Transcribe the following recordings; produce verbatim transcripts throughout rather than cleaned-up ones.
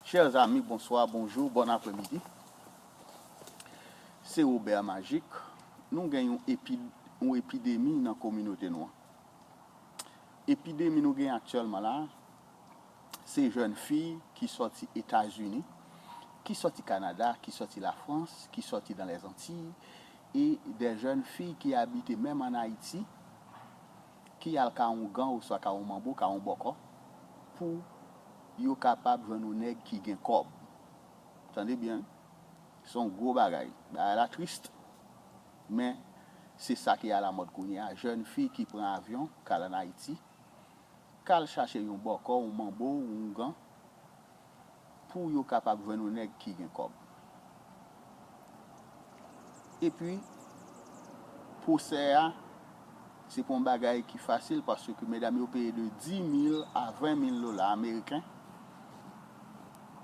Chers amis, bonsoir, bonjour, bon après-midi. Se Robert Magic. Nou gen yon epi, yon epidemi nan kominote nou an. Epidemi nou gen aktyèlman la, se jèn fi ki sòti Etazini, ki sòti Kanada, ki sòti Lafrans, ki sòti dans les Antilles, e des jeunes filles ki abite menm ann Ayiti, ki al ka yon gan oswa ka yon manbo, ka yon bòkò, pou yo kapab jwenn yon nèg ki gen kòb. Tande byen, se yon gwo bagay. Bagay la tris, men se sa ki alamòd kounye a. Jèn fi ki pran avyon, k al ann Ayiti, k al chache yon bòkò, yon manbo, yon gan, pou yo kapab jwenn yon nèg ki gen kòb. Epi, pwosè a, se pa yon bagay ki fasil, paske medam yo peye de dis mil a ven mil dola ameriken,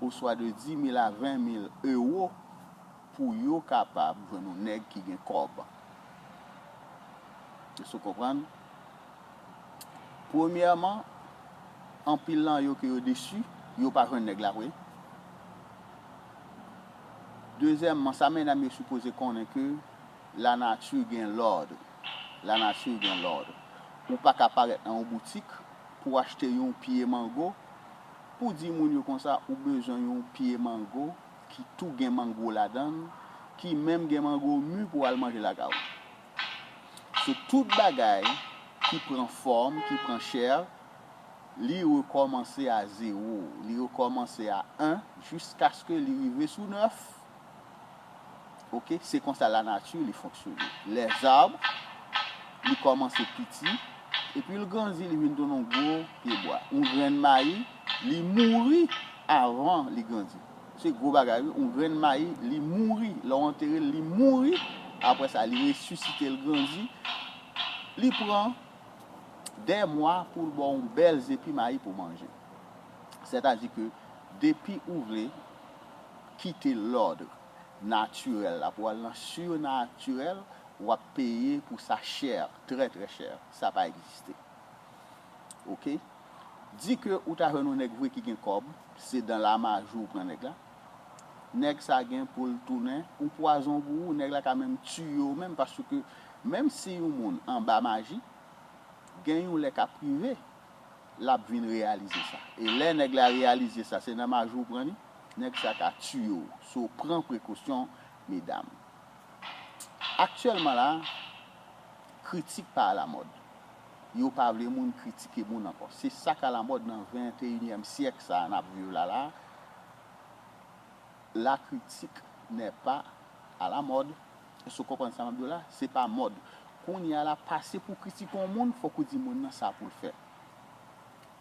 oswa de dis mil a ven mil ewo, pou yo kapab jwenn yon nèg ki gen kòb. Èske w konprann? Premyèman, anpil nan yo ke yo desi, yo pa jwenn nèg la vre. Dezyèmman, sa medam yo sipoze konnen ke lanati gen lòd. Lanati gen lòd. Ou pa ka parèt nan yon boutik pou w achte yon pye mango, pou di moun yo konsa ou bezwen yon pye mango ki tou gen mango ladan l, ki menm gen mango mi pou w al manje lakay ou. Se tout bagay ki pran fòm, ki pran chè, li rekòmanse a zewo, li rekòmanse a en, jiskaske li rive sou nèf. Oke, se konsa lanati li fonksyone. Lèzab, li kòmanse piti, epi l grandi, li vin tounen yon gwo pyebwa. Yon grenn mayi, li mouri avan li grandi. Se gwo bagay, wi. Yon grenn mayi, li mouri. Lè w antere l, li mouri. Apre sa, li resisite, l grandi. Li pran dè mwa pou l ba w yon bèl zepi mayi pou w manje. Sètadi ke depi ou vle kite lòd natirèl la pou w al nan sirnatirèl, w ap peye pou sa chè, trè, trè chè. Sa pa egziste. Oke? Di ke ou ta jwenn yon nèg vre ki gen kòb, se dan lamajou ou pran nèg la. Nèg sa gen pou l tounen yon pwazon pou ou, nèg la ka menm tiye w menm, paske menm si yon moun anba maji, gen yon lè k ap rive, l ap vin reyalize sa. E lè nèg la reyalize sa, se nan maji w pran li, nèg sa ka tiye w. So, pran prekosyon, medam. Aktyèlman la, kritik pa alamòd. Yo pa vle moun kritike moun ankò. Se sa k alamòd nan venteyinyèm syèk sa a n ap viv la la. La critique n'est pas à la mode. Èske w konprann sa m ap di w la? Se pa mòd. Kounye a la, pase pou w kritike yon moun, fòk ou di moun nan sa pou l fè.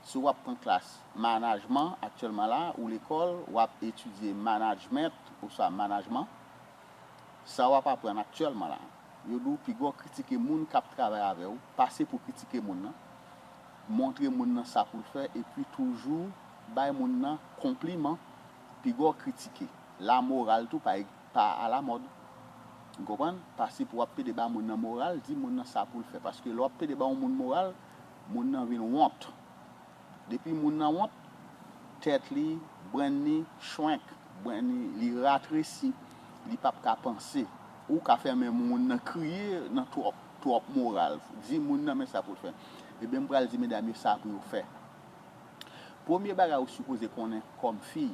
Si w ap pran klas manajman aktyèlman la, ou lekòl, w ap etidye management oswa manajman, sa w ap aprann aktyèlman la, yo di w pigè w kritike moun k ap travay avè w, pase pou kritike moun nan, montre moun nan sa pou l fè, epi toujou bay moun nan konpliman, pigè w kritike. Lamoral tou pa, pa alamòd. Ou konprann? Pase pou w ap pede ba moun nan moral, di moun nan sa pou l fè. Paske lè w ap pede ba yon moun moral, moun nan vin wont. Depi moun nan wont, tèt li, brenn li, chwenk, brenn li, li ratresi, li p ap ka panse. Ou ka fè menm moun nan kriye nan twòp, twòp moral. Di moun nan men sa pou l fè. Ebyen, m pral di medam yo sa pou yo fè. Premye bagay ou sipoze konnen kòm fi,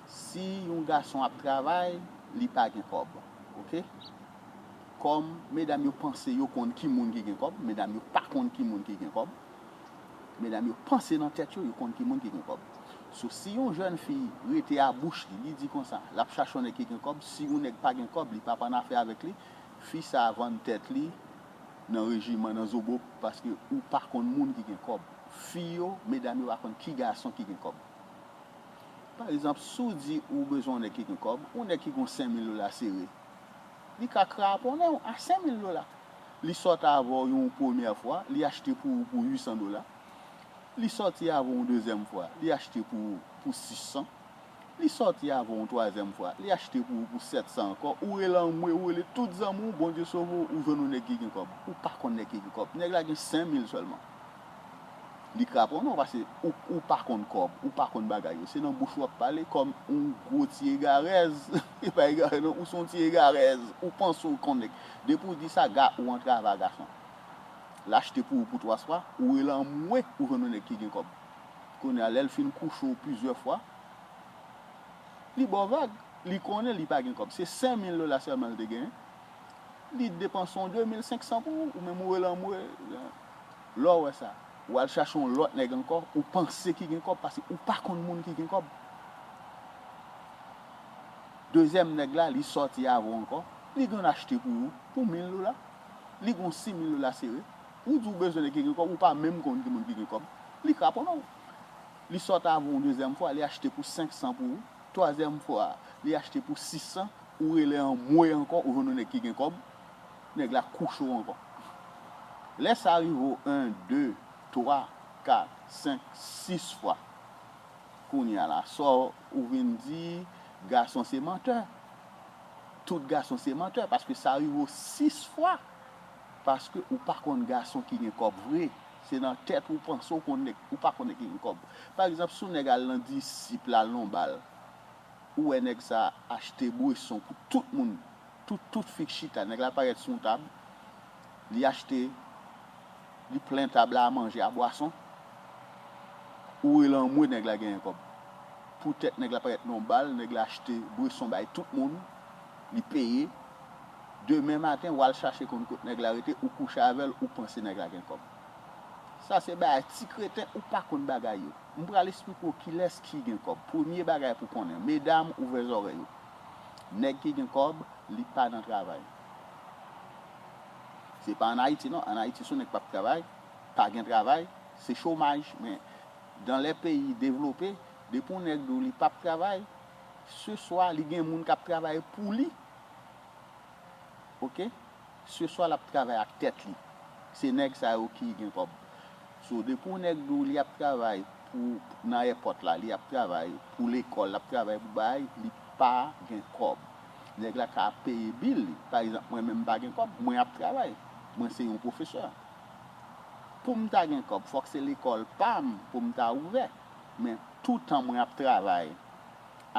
si yon gason ap travay, li pa gen kòb, oke? Kòm medam yo panse yo konn ki moun ki gen kòb, medam yo pa konn ki moun ki gen kòb. Medam yo panse nan tèt yo, yo konn ki moun ki gen kòb. So, si yon jèn fi rete a bouch li, li di konsa, l ap chache yon nèg ki gen kòb, si yon nèg pa gen kòb, li p ap annafè avèk li, fi sa a vann tèt li nan rejiman, nan zobo, paske ou pa konn moun ki gen kòb. Fi yo, medam yo pa konn ki gason ki gen kòb. Pa egzanp, si w di ou bezwen yon nèg ki gen kòb, yon nèg ki gen senk mil dola sere, li ka kraponnen w a senk mil dola. Li sòti avè w yon premyè fwa, li achte pou ou pou uit san dola. Li sòti avè w yon dezyèm fwa, li achte pou ou pou sis san. Li sòti avè w yon twazyèm fwa, li achte pou ou pou sèt san ankò. Ou rele anmwe, ou rele tout zanmi w, Bondye sove w, ou jwenn yon nèg ki gen kòb. Ou pa konn nèg ki gen kòb. Nèg la gen senk mil sèlman. Li kraponnen w paske ou, ou pa konn kòb, ou pa konn bagay yo. Se nan bouch ou ap pale kòm yon gwo ti egarèz. E pa egarèz non, ou se yon ti egarèz. Ou panse w konn nèg. Depi w di sa, ga, ou antrave a gason. L achte pou ou pou twa swa, ou rele anmwe, ou jwenn yon nèg ki gen kòb. Kounye a, lè l fin kouche w plizyè fwa, li ba w vag. Li konnen li pa gen kòb. Se senk mil dola sèlman l te genyen. Li depanse yon de mil senk san pou ou, ou menm ou rele anmwe. Lè w wè sa, w al chache yon lòt nèg ankò, ou panse ki gen kòb, paske ou pa konn moun ki gen kòb. Dezyèm nèg la, li sòti avè w ankò, li gen yon achte pou ou, pou mil dola. Li gen yon sis mil dola sere. Ou di w bezwen nèg ki gen kòb, ou pa menm konn ki moun ki gen kòb. Li kraponnen w. Li sòt avè w yon dezyèm fwa, li achte pou senk san pou ou. Twazyèm fwa, li achte pou sis san, ou rele anmwe ankò, ou jwenn yon nèg ki gen kòb, nèg la kouche w ankò. Lè sa rive w en, de, twa, kat, senk, sis fwa, kounye a la, sa w vin di, gason se mantè. Tout gason se mantè, paske sa rive w sis fwa. Paske ou pa konn gason ki gen kòb vre. Se nan tèt ou panse w konn nèg, ou pa konn nèg ki gen kòb. Pa egzanp, si w nèg al nan disip la, l nan bal, ou wè nèg sa achte bweson pou tout moun, tout, tout fi k chita, nèg la parèt sou yon tab, li achte, li plen tab la a manje, a bwason, ou rele anmwe nèg la genyen kòb. Poutèt nèg la parèt nan yon bal, nèg la achte bweson bay tout moun, li peye. Demen maten, w al chache konn kot nèg la rete, ou kouche avè l, ou panse nèg la gen kòb. Sa se bagay ti kreten, ou pa konn bagay yo. M pral esplike w kilès ki gen kòb. Premye bagay pou konnen, medam, ouvè zòrèy ou. Nèg ki gen kòb, li pa nan travay. Se pa ann Ayiti non. Ann Ayiti, si yon nèg p ap travay, pa gen travay, se chomaj. Men, dans les pays développés, depi yon nèg di w li p ap travay, se swa li gen moun k ap travay pou li. Oke? Se swa l ap travay ak tèt li. Se nèg sa yo ki gen kòb. So, depi yon nèg di w li ap travay pou, nan èpòt la, li ap travay pou lekòl, l ap travay pou bagay, li pa gen kòb. Nèg la ka ap peye bil li. Pa egzanp, mwen menm m pa gen kòb, mwen ap travay. Mwen se yon pwofesè. Pou m ta gen kòb, fòk se lekòl pa m pou m ta ouvè. Men toutan mwen ap travay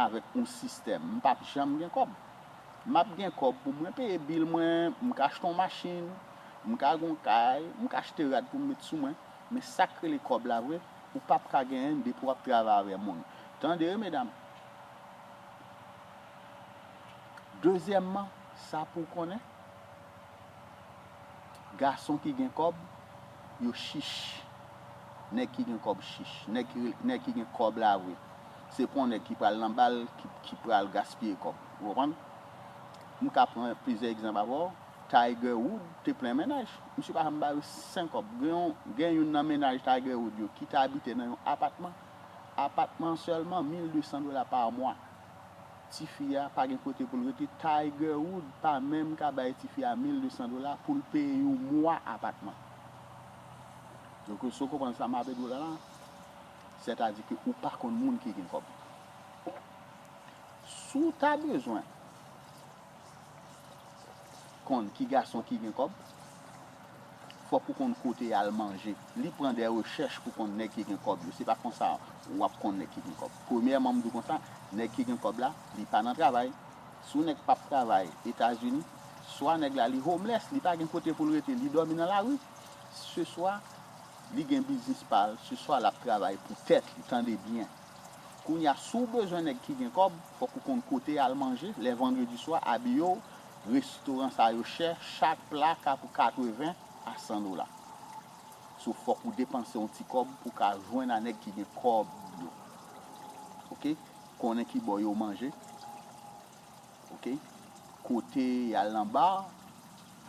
avèk yon sistèm, m p ap janm gen kòb. M ap gen kòb pou mwen peye bil mwen, m ka achte yon machin, m ka gen yon kay, m ka achte rad pou m met sou mwen. Men sa k rele kòb la vre, ou p ap ka genyen l depi w ap travay avè moun. Tande wi, medam. Dezyèmman, sa pou w konnen, gason ki gen kòb, yo chich. Nèg ki gen kòb chich. Nèg ki, nèg ki gen kòb la vre. Se pa yon nèg ki pral nan bal, ki, ki pral gaspiye kòb. Ou konprann? M ka pran plizyè egzanp avè w. Tiger Woods te plen mennaj. Misye pa janm ba yo senk kòb. Gen yon, gen youn nan mennaj Tiger Woods yo ki te abite nan yon apatman. Apatman sèlman mil de san dola pa mwa. Tifi a pa gen kote pou l rete. Tiger Woods pa menm ka bay tifi a mil de san dola pou l peye yon mwa apatman. Donk, si w konprann sa m ap di w la la, sètadi ke ou pa konn moun ki gen kòb. Si w ta bezwen konn ki gason ki gen kòb, fòk ou konn kote y al manje. Li pran de rechèch pou konn nèg ki gen kòb yo. Se pa konsa w ap konn nèg ki gen kòb. Premyèman, m di w konsa, nèg ki gen kòb la, li pa nan travay. Si yon nèg p ap travay Etazini, swa nèg la li homeless, li pa gen kote pou l rete, li dòmi nan lari. Se swa li gen biznis pa l, se swa l ap travay pou tèt li, tande byen. Kounye a, si w bezwen nèg ki gen kòb, fòk ou konn kote y al manje. Lè vandredi swa, abiye w, restoran sa yo chè, chak pla ka pou katreven a san dola. So, fòk ou depanse yon ti kòb pou w ka jwenn a nèg ki gen kòb yo. Oke? Konnen ki bò yo manje. Oke? Kote y al nan ba,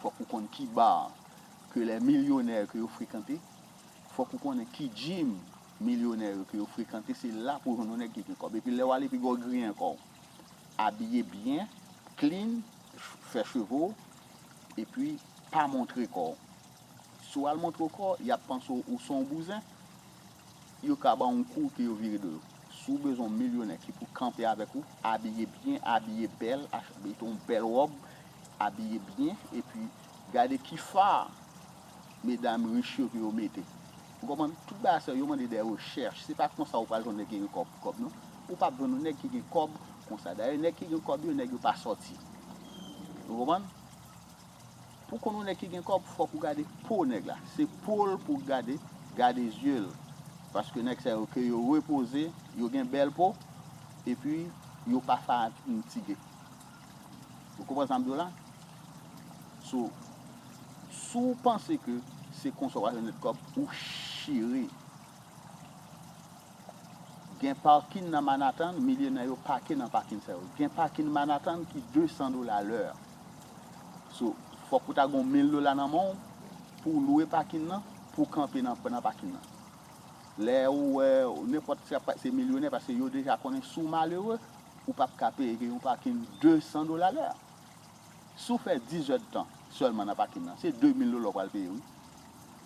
fòk ou konn ki ba ke lè milyonè ke yo frekante, fòk ou konnen ki gym milyonè yo ke yo frekante, se la pou w jwenn yon nèg ki gen kòb. Epi lè w ale pi gwo griyen kò w. Abiye byen, clean, fè cheve w, epi pa montre kò w. Si w al montre w kò, y ap panse w ou se yon bouzen, yo ka ba w yon kou ke yo vire do yo. Si w bezwen yon milyonè ki pou kanpe avèk ou, abiye byen, abiye bèl, ach-, mete yon bèl wòb, abiye byen, epi gade ki fa medam rich yo ke yo mete. Ou konprann? Tout bagay sa yo mande de rechèch. Se pa konsa ou pral jwenn nèg ki gen kòb, kòb non. Ou p ap jwenn yon nèg ki gen kòb konsa. Dayè, nèg ki gen kòb yo, nèg yo pa sòti. Ou konprann? Pou konn yon nèg ki gen kòb, fòk ou gade po nèg la. Se po l pou w gade, gade zye l. Paske nèg sa yo ke yo repoze, yo gen bèl po, epi yo pa fatige. Ou konprann sa m di w la? So, si w panse ke se konsa w ap jwenn nèt kòb, ou chire. Gen pakin nan Manhattan, milyonè yo pake nan pakin sa yo. Gen pakin Manhattan ki de san dola lè. So, fòk ou ta gen mil dola nan men w pou w lwe pakin nan, pou w kanpe nan, nan pakin nan. Lè ou wè nenpòt sa se milyonè, paske yo deja konnen si w malere, ou p ap ka peye yon pakin de san dola lè. Si w fè diz èdtan sèlman nan pakin nan, se de mil dola w pral peye, wi.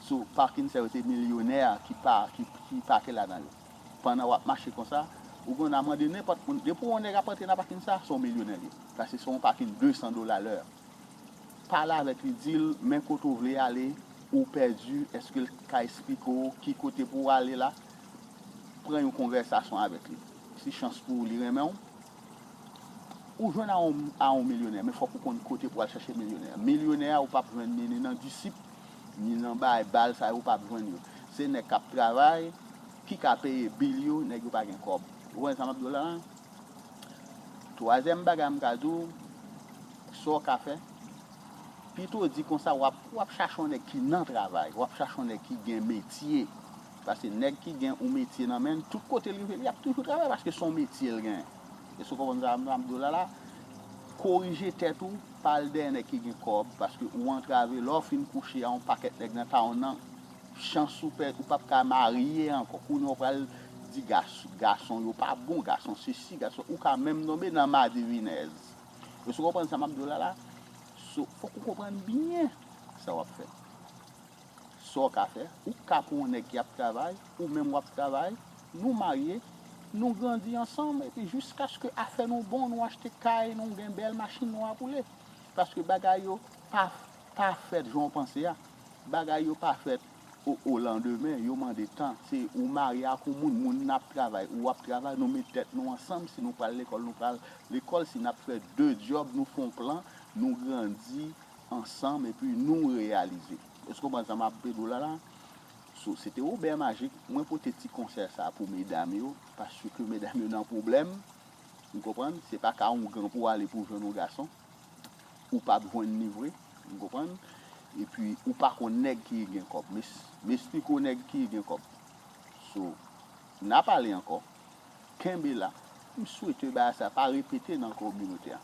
So, pakin sa yo se milyonè ki pa, ki, ki pake ladan yo. Pandan w ap mache konsa, ou konn a mande nenpòt moun, depi yon nèg ap rantre nan pakin sa, se yon milyonè li ye. Paske se yon pakin de san dola lè. Pale avèk li, di l men kote w vle ale, ou pèdi, èske l ka esplike w ki kote pou w ale la? Pran yon konvèsasyon avèk li. Si chans pou w, li renmen w, ou jwenn a yon, a yon milyonè, men fòk ou konn kote pou w al chache milyonè. Milyonè a, ou p ap jwenn ni, ni nan disip, ni nan bay bal sa yo, ou p ap jwenn yo. Se nèg k ap travay, ki ka peye bil yo, nèg yo pa gen kòb. Ou konprann sa m ap di w la? Twazyèm bagay m ka di w, sa w ka fè, pito di konsa, w ap, w ap chache yon nèg ki nan travay, w ap chache yon nèg ki gen metye. Paske nèg ki gen yon metye nan men l, tout kote l rive, li ap toujou travay paske se yon metye l genyen. Èske w konprann sa m ap di w la la? Korije tèt ou, pa al dèyè nèg ki gen kòb, paske ou antrave, lè w fin kouche a yon pakèt nèg nan tawon nan, chans ou pè, ou p ap ka marye ankò. Kounye a w pral di gas-, gason yo pa bon, gason sesi, gason, ou ka menm tonbe nan madivinèz. Èske w konprann sa m ap di w la la? So, fòk ou konprann byen sa w ap fè. Sa w ka fè, ou ka pran yon nèg ki ap travay, ou menm w ap travay, nou marye, nou grandi ansanm, epi jiskaske afè nou bon, nou achte kay, nou gen bèl machin, nou ap woule. Paske bagay yo pa, pa fèt jan w panse a. Bagay yo pa fèt o, o landemen, yo mande tan. Se ou marye ak yon moun, moun nan ap travay, ou ap travay, nou met tèt nou ansanm, si nou pral lekòl, nou pral lekòl, si n ap fè de djòb, nou fè yon plan, nou grandi ansanm, epi nou reyalize. Èske w konprann sa m ap pede w la la? So, se te Wobè Majik, mwen pote ti konsèy sa pou medam yo, paske medam yo nan pwoblèm, ou konprann? Se pa ka yon gran pou w ale pou w jwenn yon gason, ou p ap jwenn li vre, ou konprann? Epi, ou pa konn nèg ki gen kòb. M es-, m esplike w nèg ki gen kòb. So, n a pale ankò. Kenbe la. M swete bagay sa pa repete nan kominote a.